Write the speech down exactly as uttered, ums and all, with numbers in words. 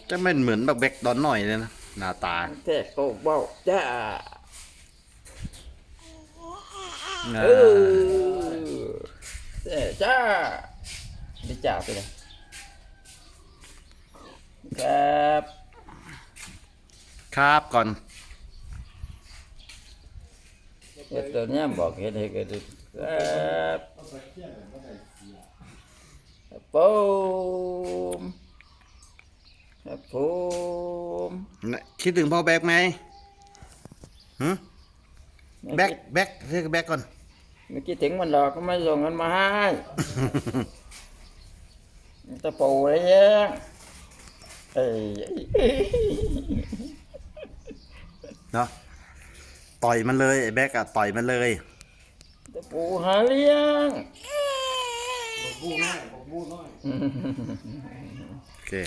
จะแม่นเหมือนบักแบกตอนน้อยเลยนะ หน้าตา แท้ก็เว้าจ้า อ่า เออแท้จ้าไม่จ้าไปเลยครับ ครับก่อน เฮ็ดตัวเนี้ยบอกเฮ็ดให้ก็ได้ครับครับผมครับผม นะคิดถึงพ่อแบกไหมหืมแบกแบกเรียกแบกก่อน ไม่คิดถึงมันหรอกก็ไม่ส่งเงินมาให้ตะปูเลยเองเอ้ย เนาะต่อยมันเลยไอ้แบกอะต่อยมันเลย ตะปูหาเลี้ยง โอเค